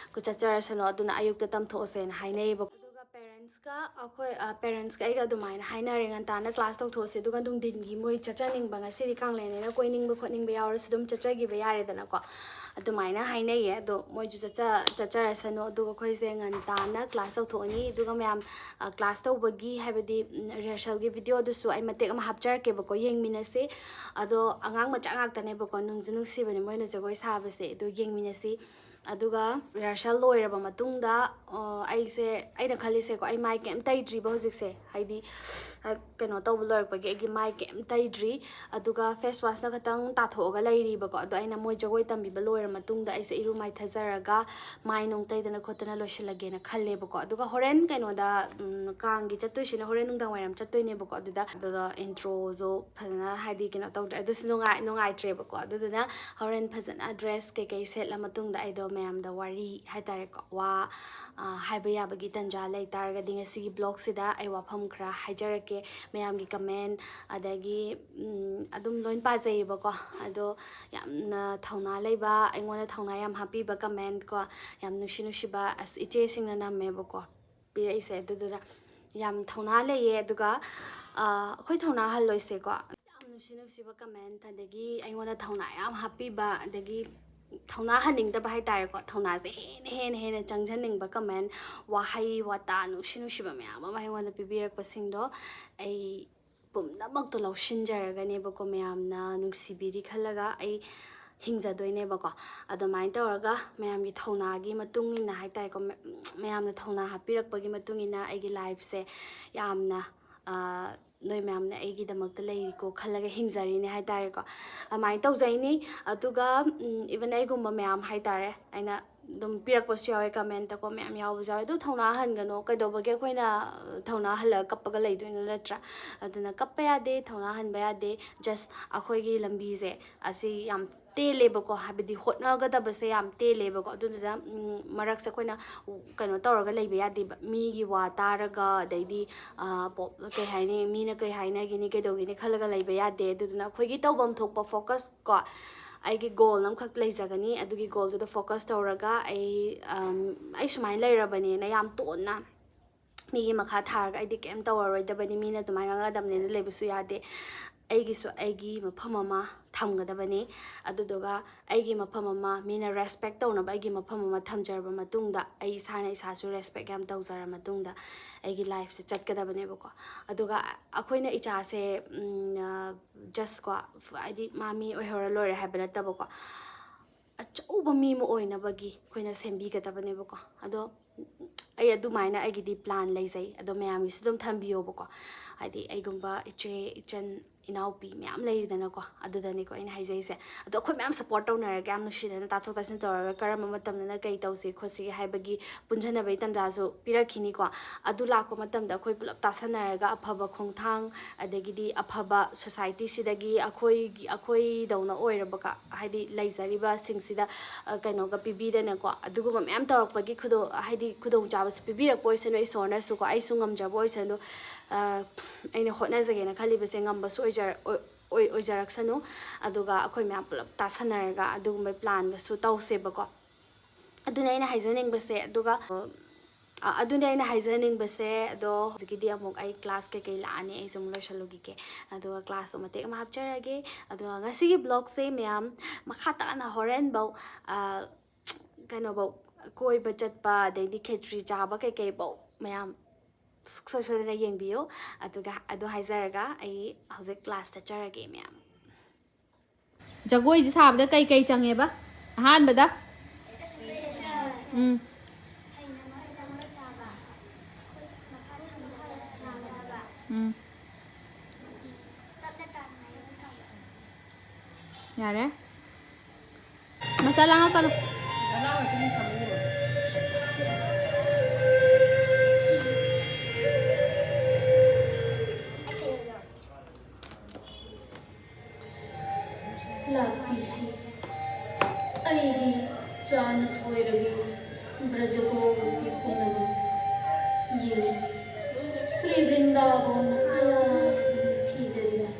ꯆꯠꯆꯔꯁꯅꯨ, ꯑꯗꯨꯅ ꯑꯌꯨꯛꯇ ꯇꯝꯊꯣꯛꯑꯁꯦꯅ ꯍꯥꯏꯅꯩꯌꯦꯕ꯫ ꯑꯗꯨꯒ ꯄꯦꯔꯦꯟꯁꯀ ꯑꯩꯈꯣꯏ ꯄꯦꯔꯦꯟꯁꯀ ꯑꯩꯒ ꯑꯗꯨꯃꯥꯏꯅ ꯍꯥꯏꯅꯔꯦ, ꯉꯟꯇꯥꯅ ꯀ꯭ꯂꯥꯁ ꯇꯧꯊꯣꯛꯑꯁꯦ, ꯑꯗꯨꯒ ꯅꯨꯡꯊꯤꯟꯒꯤ ꯃꯣꯏ ꯆꯠꯆꯅꯤꯡꯕ, ꯉꯁꯤꯗꯤ ꯀꯥꯡꯂꯦꯟꯅꯤꯅ ꯀꯣꯏꯅꯤꯡꯕ ꯈꯣꯠꯅꯤꯡꯕ ꯌꯥꯎꯔꯁꯨ ꯑꯗꯨꯝ ꯆꯠꯆꯈꯤꯕ ꯌꯥꯔꯦꯗꯅꯀꯣ꯫ ꯑꯗꯨꯃꯥꯏꯅ ꯍꯥꯏꯅꯩꯌꯦ꯫ ꯑꯗꯣ ꯃꯣꯏꯁꯨ ꯆꯠꯆ ꯆꯠꯆꯔꯁꯅꯨ꯫ ꯑꯗꯨꯒ ꯑꯩꯈꯣꯏꯁꯦ ꯉꯟꯇꯥꯅ ꯀ꯭ꯂꯥꯁ ꯇꯧꯊꯣꯛꯑꯅꯤ꯫ ꯑꯗꯨꯒ ꯃꯌꯥꯝ ꯀ꯭ꯂꯥꯁ ꯇꯧꯕꯒꯤ, ꯍꯥꯏꯕꯗꯤ ꯔꯤꯍꯔꯁꯦꯜꯒꯤ ꯚꯤꯗꯤꯑꯣꯗꯨꯁꯨ ꯑꯩ ꯃꯇꯦꯛ ꯑꯃ ꯍꯥꯞꯆꯔꯛꯀꯦꯕꯀꯣ, ꯌꯦꯡꯃꯤꯟꯅꯁꯦ꯫ ꯑꯗꯣ ꯑꯉꯥꯡ ꯃꯆꯥ ꯉꯥꯛꯇꯅꯦꯕꯀꯣ, ꯅꯨꯡꯁꯨ ꯅꯨꯡꯁꯤꯕꯅꯦ ꯃꯣꯏꯅ ꯖꯒꯣꯏ ꯁꯥꯕꯁꯦ꯫ ꯑꯗꯣ ꯌꯦꯡꯃꯤꯟꯅꯁꯤ꯫ ꯑꯗꯨꯒ ꯔꯤꯍꯔꯁꯦꯜ ꯂꯣꯏꯔꯕ ꯃꯇꯨꯡꯗ ꯑꯩꯁꯦ, ꯑꯩꯅ ꯈꯜꯂꯤꯁꯦꯀꯣ, ꯑꯩ ꯃꯥꯏ ꯀꯩꯝ ꯇꯩꯗ꯭ꯔꯤꯕ ꯍꯧꯖꯤꯛꯁꯦ, ꯍꯥꯏꯗꯤ ꯀꯩꯅꯣ ꯇꯧꯕ ꯂꯣꯏꯔꯛꯄꯒꯤ ꯑꯩꯒꯤ ꯃꯥꯏ ꯀꯩꯝ ꯇꯩꯗ꯭ꯔꯤ꯫ ꯑꯗꯨꯒ ꯐꯦꯁ ꯋꯥꯁꯅ ꯈꯇꯪ ꯇꯥꯊꯣꯛꯑꯒ ꯂꯩꯔꯤꯕꯀꯣ꯫ ꯑꯗꯣ ꯑꯩꯅ ꯃꯣꯏ ꯖꯒꯣꯏ ꯇꯝꯕꯤꯕ ꯂꯣꯏꯔ ꯃꯇꯨꯡꯗ ꯑꯩꯁꯦ ꯏꯔꯨ ꯃꯥꯏꯊꯖꯔꯒ ꯃꯥꯏ ꯅꯨꯡ ꯇꯩꯗꯅ ꯈꯣꯠꯇꯅ ꯂꯣꯏꯁꯤꯜꯂꯒꯦꯅ ꯈꯜꯂꯦꯕꯀꯣ꯫ ꯑꯗꯨꯒ ꯍꯣꯔꯦꯟ ꯀꯩꯅꯣꯗ, ꯀꯥꯡꯒꯤ ꯆꯠꯇꯣꯏꯁꯤꯅ ꯍꯣꯔꯦꯟ ꯅꯨꯡꯗꯥꯡ ꯋꯥꯏꯔꯝ ꯆꯠꯇꯣꯏꯅꯦꯕꯀꯣ꯫ ꯑꯗꯨꯗ ꯑꯗꯨꯗ ꯏꯟꯇ꯭ꯔꯣꯁꯨ ꯐꯖꯅ, ꯍꯥꯏꯗꯤ, ꯀꯩꯅꯣ ꯇꯧꯗ꯭ꯔꯦ, ꯑꯗꯨꯁꯨ ꯅꯨꯡꯉꯥꯏ ꯅꯨꯡꯉꯥꯏꯇ꯭ꯔꯦꯕꯀꯣ꯫ ꯑꯗꯨꯗꯨꯅ ꯍꯣꯔꯦꯟ ꯐꯖꯅ ꯗ꯭ꯔꯦꯁ ꯀꯩꯀꯩ ꯁꯦꯠꯂ ꯃꯇꯨꯡꯗ ꯑꯩꯗꯣ ꯃꯌꯥꯝꯗ ꯋꯥꯔꯤ ꯍꯥꯏꯇꯥꯔꯦꯀꯣ, ꯋꯥ ꯍꯥꯏꯕ ꯌꯥꯕꯒꯤ ꯇꯟꯖꯥ ꯂꯩ ꯇꯥꯔꯒꯗꯤ ꯉꯁꯤꯒꯤ ꯕ꯭ꯂꯣꯛꯁꯤꯗ ꯑꯩ ꯋꯥꯐꯝ ꯈꯔ ꯍꯥꯏꯖꯔꯛꯀꯦ꯫ ꯃꯌꯥꯝꯒꯤ ꯀꯃꯦꯟ, ꯑꯗꯒꯤ ꯑꯗꯨꯝ ꯂꯣꯏ ꯄꯥꯖꯩꯌꯦꯕꯀꯣ꯫ ꯑꯗꯣ ꯌꯥꯝꯅ ꯊꯧꯅꯥ ꯂꯩꯕ, ꯑꯩꯉꯣꯟꯗ ꯊꯧꯅꯥ ꯌꯥꯝ ꯍꯥꯞꯄꯤꯕ ꯀꯃꯦꯟ ꯀꯣ, ꯌꯥꯝ ꯅꯨꯡꯁꯤ ꯅꯨꯡꯁꯤꯕ, ꯑꯁ, ꯏꯆꯦꯁꯤꯡꯅ ꯅꯝꯃꯦꯕꯀꯣ ꯄꯤꯔꯛꯏꯁꯦ꯫ ꯑꯗꯨꯗꯨꯅ ꯌꯥꯝ ꯊꯧꯅꯥ ꯂꯩꯌꯦ꯫ ꯑꯗꯨꯒ ꯑꯩꯈꯣꯏ ꯊꯧꯅꯥ ꯍꯜꯂꯣꯏꯁꯦꯀꯣ꯫ ꯌꯥꯝ ꯅꯨꯡꯁꯤ ꯅꯨꯡꯁꯤꯕ ꯀꯃꯦꯟ, ꯑꯗꯒꯤ ꯑꯩꯉꯣꯟꯗ ꯊꯧꯅꯥ ꯌꯥꯝ ꯍꯥꯞꯄꯤꯕ, ꯑꯗꯒꯤ ꯊꯧꯅꯥ ꯍꯟꯅꯤꯡꯗꯕ ꯍꯥꯏꯇꯥꯔꯦꯀꯣ, ꯊꯧꯅꯥꯁꯦ ꯍꯦꯟꯅ ꯍꯦꯟꯅ ꯍꯦꯟꯅ ꯆꯪꯁꯤꯟꯅꯤꯡꯕ ꯀꯃꯦꯟ, ꯋꯥꯍꯩ ꯋꯥꯇꯥ ꯅꯨꯡꯁꯤ ꯅꯨꯡꯁꯤꯕ ꯃꯌꯥꯝ ꯑꯃ ꯑꯩꯉꯣꯟꯗ ꯄꯤꯕꯤꯔꯛꯄꯁꯤꯡꯗꯣ ꯑꯩ ꯄꯨꯝꯅꯃꯛꯇꯣ ꯂꯧꯁꯤꯟꯖꯔꯒꯅꯦꯕꯀꯣ, ꯃꯌꯥꯝꯅ ꯅꯨꯡꯁꯤꯕꯤꯔꯤ ꯈꯜꯂꯒ ꯑꯩ ꯍꯤꯡꯖꯗꯣꯏꯅꯦꯕꯀꯣ꯫ ꯑꯗꯨꯃꯥꯏꯅ ꯇꯧꯔꯒ ꯃꯌꯥꯝꯒꯤ ꯊꯧꯅꯥꯒꯤ ꯃꯇꯨꯡ ꯏꯟꯅ ꯍꯥꯏꯇꯥꯔꯦꯀꯣ, ꯃ-, ꯃꯌꯥꯝꯅ ꯊꯧꯅꯥ ꯍꯥꯞꯄꯤꯔꯛꯄꯒꯤ ꯃꯇꯨꯡ ꯏꯟꯅ ꯑꯩꯒꯤ ꯂꯥꯏꯐꯁꯦ ꯌꯥꯝꯅ, ꯑ, ꯅꯣꯏ ꯃꯌꯥꯝꯅ ꯑꯩꯒꯤꯗꯃꯛꯇ ꯂꯩꯔꯤꯀꯣ ꯈꯜꯂꯒ ꯍꯤꯡꯖꯔꯤꯅꯦ ꯍꯥꯏꯇꯥꯔꯦꯀꯣ꯫ ꯑꯗꯨꯃꯥꯏꯅ ꯇꯧꯖꯩꯅꯤ꯫ ꯑꯗꯨꯒ ꯏꯚꯟ ꯑꯩꯒꯨꯝꯕ ꯃꯌꯥꯝ ꯍꯥꯏꯇꯥꯔꯦ, ꯑꯩꯅ ꯑꯗꯨꯝ ꯄꯤꯔꯛꯄꯁꯨ ꯌꯥꯎꯋꯦ ꯀꯃꯦꯟꯇꯀꯣ, ꯃꯌꯥꯝ ꯌꯥꯎꯕꯁꯨ ꯌꯥꯎꯋꯦ꯫ ꯑꯗꯨ ꯊꯧꯅꯥ ꯍꯟꯒꯅꯣ, ꯀꯩꯗꯧꯕꯒꯤ ꯑꯩꯈꯣꯏꯅ ꯊꯧꯅꯥ ꯍꯜꯂꯒ ꯀꯞꯄꯒ ꯂꯩꯗꯣꯏꯅꯣ, ꯅꯠꯇ꯭ꯔꯥ? ꯑꯗꯨꯅ ꯀꯞꯄ ꯌꯥꯗꯦ, ꯊꯧꯅꯥ ꯍꯟꯕ ꯌꯥꯗꯦ꯫ ꯖꯁ ꯑꯩꯈꯣꯏꯒꯤ ꯂꯝꯕꯤꯁꯦ ꯑꯁꯤ ꯌꯥꯝ ꯇꯦꯜꯂꯦꯕꯀꯣ, ꯍꯥꯏꯕꯗꯤ ꯍꯣꯠꯅꯒꯗꯕꯁꯦ ꯌꯥꯝ ꯇꯦꯜꯂꯦꯕꯀꯣ꯫ ꯑꯗꯨꯗꯨꯅ ꯎꯝ, ꯃꯔꯛꯁꯦ ꯑꯩꯈꯣꯏꯅ ꯀꯩꯅꯣ ꯇꯧꯔꯒ ꯂꯩꯕ ꯌꯥꯗꯦꯕ꯫ ꯃꯤꯒꯤ ꯋꯥ ꯇꯥꯔꯒ, ꯑꯗꯩꯗꯤ ꯑ, ꯄꯣ-, ꯀꯩ ꯍꯥꯏꯅꯤ, ꯃꯤꯅ ꯀꯩ ꯍꯥꯏꯅꯒꯤꯅꯤ, ꯀꯩꯗꯧꯒꯤꯅꯤ ꯈꯜꯂꯒ ꯂꯩꯕ ꯌꯥꯗꯦ꯫ ꯑꯗꯨꯗꯨꯅ ꯑꯩꯈꯣꯏꯒꯤ ꯇꯧꯐꯝ ꯊꯣꯛꯄ focus ꯀꯣ, ꯑꯩꯒꯤ goal ꯑꯃꯈꯛ ꯂꯩꯖꯒꯅꯤ꯫ ꯑꯗꯨꯒꯤ goalꯗꯨꯗ focus ꯇꯧꯔꯒ ꯑꯩ, ꯑꯝ, ꯑꯩ ꯁꯨꯃꯥꯏꯅ ꯂꯩꯔꯕꯅꯦꯅ ꯌꯥꯝ ꯇꯣꯟꯅ ꯃꯤꯒꯤ ꯃꯈꯥ ꯊꯥꯔꯒ ꯑꯩꯗꯤ ꯀꯩꯝ ꯇꯧꯔꯔꯣꯏꯗꯕꯅꯤ, ꯃꯤꯅ ꯑꯗꯨꯃꯥꯏꯅ ꯉꯥꯡꯅꯗꯕꯅꯦꯅ ꯂꯩꯕꯁꯨ ꯌꯥꯗꯦ꯫ ꯑꯩꯒꯤꯁꯨ ꯑꯩꯒꯤ ꯃꯐꯝ ꯑꯃ ꯊꯝꯒꯗꯕꯅꯤ꯫ ꯑꯗꯨꯗꯨꯒ ꯑꯩꯒꯤ ꯃꯐꯝ ꯑꯃ, ꯃꯤꯅ respect ꯇꯧꯅꯕ ꯑꯩꯒꯤ ꯃꯐꯝ ꯑꯃ ꯊꯝꯖꯔꯕ ꯃꯇꯨꯡꯗ, ꯑꯩ ꯏꯁꯥꯅ ꯏꯁꯥꯁꯨ respect ꯌꯥꯝ ꯇꯧꯖꯔ ꯃꯇꯨꯡꯗ ꯑꯩꯒꯤ lifeꯁꯦ ꯆꯠꯀꯗꯕꯅꯦꯕꯀꯣ꯫ ꯑꯗꯨꯒ ꯑꯩꯈꯣꯏꯅ ꯏꯆꯥꯁꯦ, ꯎꯝ, ꯑ, just ꯀꯣ, ꯍꯥꯏꯗꯤ ꯃꯥ ꯃꯤ ꯑꯣꯏꯍꯧꯔ ꯂꯣꯏꯔꯦ ꯍꯥꯏꯕ ꯅꯠꯇꯕꯀꯣ, ꯑꯆꯧꯕ ꯃꯤ ꯑꯃ ꯑꯣꯏꯅꯕꯒꯤ ꯑꯩꯈꯣꯏꯅ ꯁꯦꯝꯕꯤꯒꯗꯕꯅꯦꯕꯀꯣ꯫ ꯑꯗꯣ ꯑꯩ ꯑꯗꯨꯃꯥꯏꯅ ꯑꯩꯒꯤꯗꯤ plan ꯂꯩꯖꯩ꯫ ꯑꯗꯣ ꯃꯌꯥꯝꯒꯤꯁꯨ ꯑꯗꯨꯝ ꯊꯝꯕꯤꯌꯣꯕꯀꯣ꯫ ꯍꯥꯏꯗꯤ ꯑꯩꯒꯨꯝꯕ ꯏꯆꯦ, ꯏꯆꯟ, ꯏꯅꯥꯎꯄꯤ ꯃꯌꯥꯝ ꯂꯩꯔꯤꯗꯅꯀꯣ, ꯑꯗꯨꯗꯅꯤꯀꯣ ꯑꯩꯅ ꯍꯥꯏꯖꯩꯁꯦ꯫ ꯑꯗꯣ ꯑꯩꯈꯣꯏ ꯃꯌꯥꯝ support ꯇꯧꯅꯔꯒ, ꯌꯥꯝ ꯅꯨꯡꯁꯤꯅꯅ ꯇꯥꯊꯣꯛ ꯇꯥꯁꯤꯟ ꯇꯧꯔꯒ, ꯀꯔꯝꯕ ꯃꯇꯝꯗꯅ ꯀꯩ ꯇꯧꯁꯤ ꯈꯣꯠꯁꯤꯒꯦ ꯍꯥꯏꯕꯒꯤ ꯄꯨꯟꯁꯤꯟꯅꯕꯒꯤ ꯇꯥꯟꯖꯥꯁꯨ ꯄꯤꯔꯛꯈꯤꯅꯤꯀꯣ꯫ ꯑꯗꯨ ꯂꯥꯛꯄ ꯃꯇꯝꯗ ꯑꯩꯈꯣꯏ ꯄꯨꯂꯞ ꯇꯥꯁꯟꯅꯔꯒ ꯑꯐꯕ ꯈꯣꯡꯊꯥꯡ, ꯑꯗꯒꯤꯗꯤ ꯑꯐꯕ societyꯁꯤꯗꯒꯤ ꯑꯩꯈꯣꯏꯒꯤ, ꯑꯩꯈꯣꯏꯗꯧꯅ ꯑꯣꯏꯔꯕ ꯀ-, ꯍꯥꯏꯗꯤ ꯂꯩꯖꯔꯤꯕꯁꯤꯡꯁꯤꯗ, ꯑ, ꯀꯩꯅꯣꯒ ꯄꯤꯕꯤꯗꯅꯀꯣ, ꯑꯗꯨꯒꯨꯝꯕ ꯃꯌꯥꯝ ꯇꯧꯔꯛꯄꯒꯤ ꯈꯨꯗꯣꯡ-, ꯍꯥꯏꯗꯤ ꯈꯨꯗꯣꯡꯆꯥꯕꯁꯨ ꯄꯤꯕꯤꯔꯛꯄ ꯑꯣꯏꯁꯅꯨ, ꯏꯁꯣꯔꯅꯁꯨꯀꯣ, ꯑꯩꯁꯨ ꯉꯝꯖꯕ ꯑꯣꯏꯁꯅꯨ, ꯑ, ꯑꯩꯅ ꯍꯣꯠꯅꯖꯒꯦꯅ ꯈꯜꯂꯤꯕꯁꯦ ꯉꯝꯕꯁꯨ ꯑꯣꯏꯖꯔ-, ꯑꯣꯏ-, ꯑꯣꯏ-, ꯑꯣꯏꯖꯔꯛꯁꯅꯨ꯫ ꯑꯗꯨꯒ ꯑꯩꯈꯣꯏ ꯃꯌꯥꯝ ꯄꯨꯂꯞ ꯇꯥꯁꯟꯅꯔꯒ ꯑꯗꯨꯒꯨꯝꯕ planꯒꯁꯨ ꯇꯧꯁꯦꯕꯀꯣ꯫ ꯑꯗꯨꯅ ꯑꯩꯅ ꯍꯥꯏꯖꯅꯤꯡꯕꯁꯦ꯫ ꯑꯗꯨꯒ, ꯑ, ꯑꯗꯨꯅ ꯑꯩꯅ ꯍꯥꯏꯖꯅꯤꯡꯕꯁꯦ꯫ ꯑꯗꯣ ꯍꯧꯖꯤꯛꯀꯤꯗꯤ ꯑꯃꯨꯛ ꯑꯩ class ꯀꯩꯀꯩ ꯂꯥꯛꯑꯅꯤ, ꯑꯩꯁꯨ ꯑꯃꯨꯛ ꯂꯣꯏꯁꯜꯂꯨꯈꯤꯒꯦ꯫ ꯑꯗꯨꯒ classꯇꯣ ꯃꯇꯦꯛ ꯑꯃ ꯍꯥꯞꯆꯔꯒꯦ꯫ ꯑꯗꯨꯒ ꯉꯁꯤꯒꯤ vlogꯁꯦ ꯃꯌꯥꯝ ꯃꯈꯥ ꯇꯥꯅ ꯍꯣꯔꯦꯟꯐꯧ, ꯑ, ꯀꯩꯅꯣꯐꯧ, ꯀꯣꯏꯕ ꯆꯠꯄ, ꯑꯗꯩꯗꯤ ꯈꯦꯇ꯭ꯔꯤ ꯆꯥꯕ ꯀꯩꯀꯩꯐꯧ ꯃꯌꯥꯝ ꯁꯨꯡꯁꯣꯏ ꯁꯣꯏꯗꯅ ꯌꯦꯡꯕꯤꯌꯨ꯫ ꯑꯗꯨꯒ ꯑꯗꯨ ꯍꯥꯏꯖꯔꯒ ꯑꯩ ꯍꯧꯖꯤꯛ class ꯆꯠꯆꯔꯒꯦ ꯃꯌꯥꯝ꯫ ꯖꯒꯣꯏꯁꯦ ꯁꯥꯕꯗ ꯀꯩ ꯀꯩ ꯆꯪꯉꯦꯕ? ꯑꯍꯥꯟꯕꯗ? ꯎꯝ꯫ ꯎꯝ꯫ ꯌꯥꯔꯦ꯫ ꯃꯆꯥ ꯂꯥꯡꯉꯛꯀꯅꯨ꯫ ꯂꯥꯛꯄꯤꯁꯤ꯫ ꯆꯥꯅ ꯊꯣꯏꯔꯕꯤ ꯕ꯭ꯔꯖꯒꯣꯄꯤ ꯄꯨꯝꯅꯃꯛ ꯌꯦꯡꯉꯨ꯫ ꯁ꯭ꯔꯤ ꯕ꯭ꯔꯤꯟꯗꯥꯕꯣꯟ ꯀꯌꯥꯗ ꯅꯤꯡꯊꯤꯖꯔꯤꯕ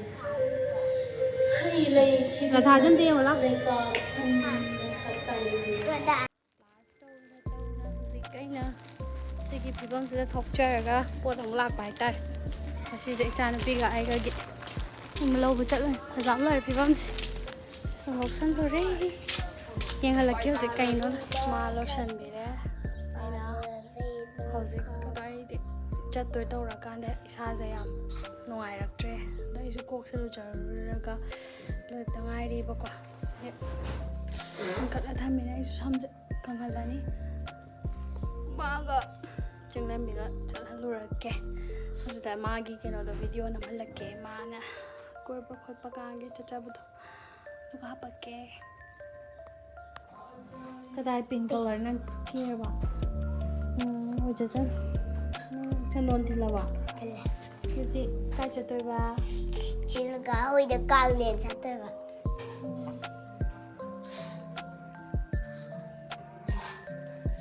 ꯍꯩ ꯂꯩ ꯈꯤꯕꯤꯛꯅ ꯔꯥꯙꯥꯖꯟꯗ ꯌꯦꯡꯉꯨ ꯂꯥꯎ꯫ ꯂꯩꯀꯥ ꯊꯟꯅ ꯁꯛ ꯇꯥꯛꯂꯤꯕꯤ꯫ ꯀ꯭ꯂꯥꯁ ꯇꯧꯅ ꯇꯧꯅ ꯍꯧꯖꯤꯛ ꯑꯩꯅ ꯁꯤꯒꯤ ꯐꯤꯕꯝꯁꯤꯗ ꯊꯣꯛꯆꯔꯒ ꯄꯣꯠ ꯑꯃꯨꯛ ꯂꯥꯛꯄ ꯍꯥꯏꯇꯥꯔꯦ꯫ ꯉꯁꯤꯁꯦ ꯏꯆꯥꯅꯨꯄꯤꯒ ꯑꯩꯒꯒꯤ ꯑꯃ ꯂꯧꯕ ꯆꯠꯂꯨꯏ꯫ ꯐꯖꯕ ꯂꯣꯏꯔꯦ ꯐꯤꯕꯝꯁꯦ꯫ ꯁꯨꯝ ꯂꯧꯁꯜꯂꯨꯔꯦ꯫ ꯌꯦꯡꯍꯜꯂꯛꯀꯦ ꯍꯧꯖꯤꯛ ꯀꯩꯅꯣ꯫ ꯃꯥ ꯂꯣꯏꯁꯟꯕꯤꯔꯦ꯫ ꯑꯩꯅ ꯍꯧꯖꯤꯛ ꯀꯗꯥꯏꯗꯤ ꯆꯠꯇꯣꯏ ꯇꯧꯔꯀꯥꯟꯗ ꯏꯁꯥꯁꯦ ꯌꯥꯝ ꯅꯨꯡꯉꯥꯏꯔꯛꯇ꯭ꯔꯦ꯫ ꯑꯗꯣ ꯑꯩꯁꯨ ꯀꯣꯛꯁꯦ ꯂꯨꯖꯔꯨꯔꯒ ꯂꯣꯏꯕꯗ ꯉꯥꯏꯔꯤꯕꯀꯣ꯫ ꯍꯦꯛ ꯀꯟꯈꯠꯂ ꯊꯝꯃꯤꯅꯦ꯫ ꯑꯩꯁꯨ ꯁꯝꯁꯦ ꯀꯪꯍꯜꯂꯅꯤ꯫ ꯃꯥꯒ ꯆꯤꯡꯂꯦꯝꯕꯤꯒ ꯆꯠꯍꯜꯂꯨꯔꯒꯦ꯫ ꯑꯗꯨꯗ ꯃꯥꯒꯤ ꯀꯩꯅꯣꯗꯣ ꯚꯤꯗꯤꯑꯣ ꯅꯝꯍꯜꯂꯛꯀꯦ꯫ ꯃꯥꯅ ꯀꯣꯏꯕ ꯈꯣꯠꯄ ꯀꯥꯡꯒꯤ ꯆꯠꯆꯕꯗꯣ ꯑꯗꯨꯒ ꯍꯥꯄꯛꯀꯦ꯫ ꯀꯗꯥꯏ ꯄꯤꯡ ꯀꯂꯔ ꯅꯪ ꯀꯦꯔꯕ? ꯎꯝ, ꯍꯣꯏ, ꯆꯠꯆꯜ꯫ ꯎꯝ, ꯆꯟꯗꯣꯟ ꯊꯤꯜꯂꯕ? ꯊꯤꯜꯂꯦ꯫ ꯑꯗꯨꯗꯤ ꯀꯥꯏ ꯆꯠꯇꯣꯏꯕ? ꯆꯤꯜꯒ ꯍꯣꯏꯗ ꯀꯥꯡꯂꯦꯟ ꯆꯠꯇꯣꯏꯕ꯫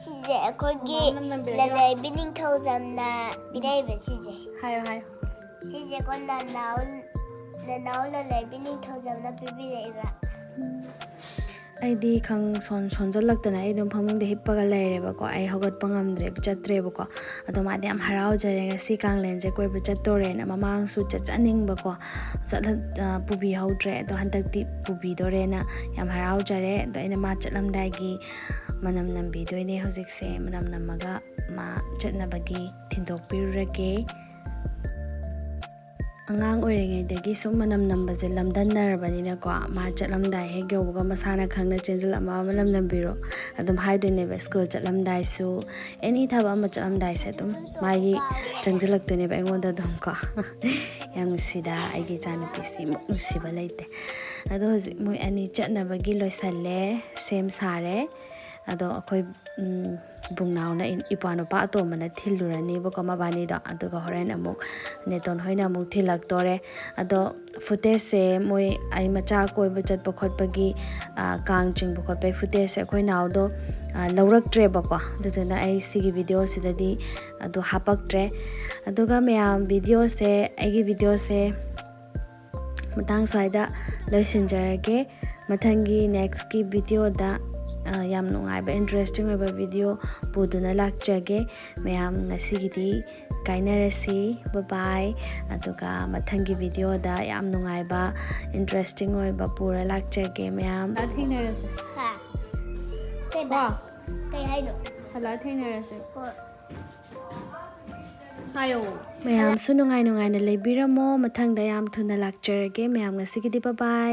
ꯁꯤꯁꯦ ꯑꯩꯈꯣꯏꯒꯤ ꯃꯃꯥ ꯅꯝꯕꯤꯔꯒꯦ꯫ ꯂꯂꯩꯕꯤ ꯅꯤꯡꯊꯧꯖꯝꯅ ꯄꯤꯔꯛꯏꯕ ꯁꯤꯁꯦ꯫ ꯍꯥꯏꯌꯣ, ꯍꯥꯏꯌꯣ꯫ ꯁꯤꯁꯦꯀꯣ ꯅꯅꯥꯎ, ꯅꯅꯥꯎ ꯂꯂꯩꯕꯤ ꯅꯤꯡꯊꯧꯖꯝꯅ ꯄꯤꯕꯤꯔꯛꯏꯕ꯫ ꯑꯩꯗꯤ ꯈꯪ ꯁꯣꯟ-, ꯁꯣꯟꯖꯜꯂꯛꯇꯅ ꯑꯩ ꯑꯗꯨꯝ ꯐꯃꯨꯡꯗ ꯍꯤꯞꯄꯒ ꯂꯩꯔꯦꯕꯀꯣ꯫ ꯑꯩ ꯍꯧꯒꯠꯄ ꯉꯝꯗ꯭ꯔꯦꯕ, ꯆꯠꯇ꯭ꯔꯦꯕꯀꯣ꯫ ꯑꯗꯣ ꯃꯥꯗꯤ ꯌꯥꯝ ꯍꯔꯥꯎꯖꯔꯦ ꯉꯁꯤ ꯀꯥꯡꯂꯦꯟꯁꯦ ꯀꯣꯏꯕ ꯆꯠꯇꯣꯔꯦꯅ꯫ ꯃꯃꯥꯡꯁꯨ ꯆꯠꯆꯅꯤꯡꯕꯀꯣ, ꯆꯠꯍꯟ-, ꯑ, ꯄꯨꯕꯤꯍꯧꯗ꯭ꯔꯦ꯫ ꯑꯗꯣ ꯍꯟꯗꯛꯇꯤ ꯄꯨꯕꯤꯗꯣꯔꯦꯅ ꯌꯥꯝ ꯍꯔꯥꯎꯖꯔꯦ꯫ ꯑꯗꯣ ꯑꯩꯅ ꯃꯥ ꯆꯠꯂꯝꯗꯥꯏꯒꯤ ꯃꯅꯝ ꯅꯝꯕꯤꯗꯣꯏꯅꯦ ꯍꯧꯖꯤꯛꯁꯦ꯫ ꯃꯅꯝ ꯅꯝꯃꯒ ꯃꯥ ꯆꯠꯅꯕꯒꯤ ꯊꯤꯟꯗꯣꯛꯄꯤꯔꯨꯔꯒꯦ꯫ ꯑꯉꯥꯡ ꯑꯣꯏꯔꯤꯉꯩꯗꯒꯤ ꯁꯨꯝ ꯃꯅꯝ ꯅꯝꯕꯁꯦ ꯂꯝꯗꯟꯅꯔꯕꯅꯤꯅꯀꯣ, ꯃꯥ ꯆꯠꯂꯝꯗꯥꯏ ꯍꯦꯛ ꯌꯧꯕꯒ ꯃꯁꯥꯅ ꯈꯪꯅ ꯆꯦꯟꯁꯤꯜꯂꯛꯑꯒ "ꯃꯅꯝ ꯅꯝꯕꯤꯔꯣ" ꯑꯗꯨꯝ ꯍꯥꯏꯗꯣꯏꯅꯦꯕ꯫ ꯁ꯭ꯀꯨꯜ ꯆꯠꯂꯝꯗꯥꯏꯁꯨ, ꯑꯦꯅꯤ ꯊꯕꯛ ꯑꯃ ꯆꯠꯂꯝꯗꯥꯏꯁꯦ ꯑꯗꯨꯝ ꯃꯥꯒꯤ ꯆꯪꯁꯤꯜꯂꯛꯇꯣꯏꯅꯦꯕ ꯑꯩꯉꯣꯟꯗ ꯑꯗꯨꯝ ꯀꯣ꯫ ꯌꯥꯝ ꯅꯨꯡꯁꯤꯗ, ꯑꯩꯒꯤ ꯏꯆꯥꯅꯨꯄꯤꯁꯤ ꯃꯨꯛ ꯅꯨꯡꯁꯤꯕ ꯂꯩꯇꯦ꯫ ꯑꯗꯣ ꯍꯧꯖꯤꯛ ꯃꯣꯏ ꯑꯅꯤ ꯆꯠꯅꯕꯒꯤ ꯂꯣꯏꯁꯜꯂꯦ, ꯁꯦꯝ ꯁꯥꯔꯦ꯫ ꯑꯗꯣ ꯑꯩꯈꯣꯏ ꯏꯕꯨꯡꯅꯥꯎꯅ ꯏꯄ꯭ꯋꯥ ꯅꯨꯄꯥ ꯑꯇꯣꯝꯕꯅ ꯊꯤꯜꯂꯨꯔꯅꯤꯕꯀꯣ ꯃꯕꯥꯅꯤꯗꯣ꯫ ꯑꯗꯨꯒ ꯍꯣꯔꯦꯟ ꯑꯃꯨꯛ ꯅꯦꯇꯣꯟ ꯍꯣꯏꯅ ꯑꯃꯨꯛ ꯊꯤꯜꯂꯛꯇꯣꯔꯦ꯫ ꯑꯗꯣ ꯐꯨꯇꯦꯖꯁꯦ ꯃꯣꯏ ꯑꯩ ꯃꯆꯥ ꯀꯣꯏꯕ ꯆꯠꯄ ꯈꯣꯠꯄꯒꯤ, ꯀꯥꯡ ꯆꯤꯡꯕ ꯈꯣꯠꯄꯒꯤ ꯐꯨꯇꯦꯖꯁꯦ ꯑꯩꯈꯣꯏ ꯅꯥꯎꯗꯣ ꯂꯧꯔꯛꯇ꯭ꯔꯦꯕꯀꯣ꯫ ꯑꯗꯨꯗꯨꯅ ꯑꯩ ꯁꯤꯒꯤ ꯚꯤꯗꯤꯑꯣꯁꯤꯗꯗꯤ ꯑꯗꯨ ꯍꯥꯄꯛꯇ꯭ꯔꯦ꯫ ꯑꯗꯨꯒ ꯃꯌꯥꯝ, ꯚꯤꯗꯤꯑꯣꯁꯦ, ꯑꯩꯒꯤ ꯚꯤꯗꯤꯑꯣꯁꯦ ꯃꯇꯥꯡ ꯁ꯭ꯋꯥꯏꯗ ꯂꯣꯏꯁꯤꯟꯖꯔꯒꯦ꯫ ꯃꯊꯪꯒꯤ ꯅꯦꯛꯁꯀꯤ ꯚꯤꯗꯤꯑꯣꯗ ꯌꯥꯝ ꯅꯨꯡꯉꯥꯏꯕ, ꯏꯟꯇꯔꯦꯁꯇꯤꯡ ꯑꯣꯏꯕ ꯚꯤꯗꯤꯑꯣ ꯄꯨꯗꯨꯅ ꯂꯥꯛꯆꯒꯦ꯫ ꯃꯌꯥꯝ, ꯉꯁꯤꯒꯤꯗꯤ ꯀꯥꯏꯅꯔꯁꯤ꯫ ꯕꯥꯏ ꯕꯥꯏ꯫ ꯑꯗꯨꯒ ꯃꯊꯪꯒꯤ ꯚꯤꯗꯤꯑꯣꯗ ꯌꯥꯝ ꯅꯨꯡꯉꯥꯏꯕ, ꯏꯟꯇꯔꯦꯁꯇꯤꯡ ꯑꯣꯏꯕ ꯄꯨꯔ ꯂꯥꯛꯆꯒꯦ ꯃꯌꯥꯝ꯫ ꯍꯜꯂꯛꯑ ꯊꯦꯡꯅꯔꯁꯦ꯫ ꯍꯥ? ꯀꯩꯕ? ꯀꯣ? ꯀꯩ ꯍꯥꯏꯅꯣ? ꯍꯜꯂꯛꯑ ꯊꯦꯡꯅꯔꯁꯦ꯫ ꯍꯣꯏ꯫ ꯍꯥꯏꯌꯣ꯫ ꯃꯌꯥꯝꯁꯨ ꯅꯨꯡꯉꯥꯏ ꯅꯨꯡꯉꯥꯏꯅ ꯂꯩꯕꯤꯔꯝꯃꯣ꯫ ꯃꯊꯪꯗ ꯌꯥꯝ ꯊꯨꯅ ꯂꯥꯛꯆꯔꯒꯦ꯫ ꯃꯌꯥꯝ, ꯉꯁꯤꯒꯤꯗꯤ ꯕꯥꯏ ꯕꯥꯏ꯫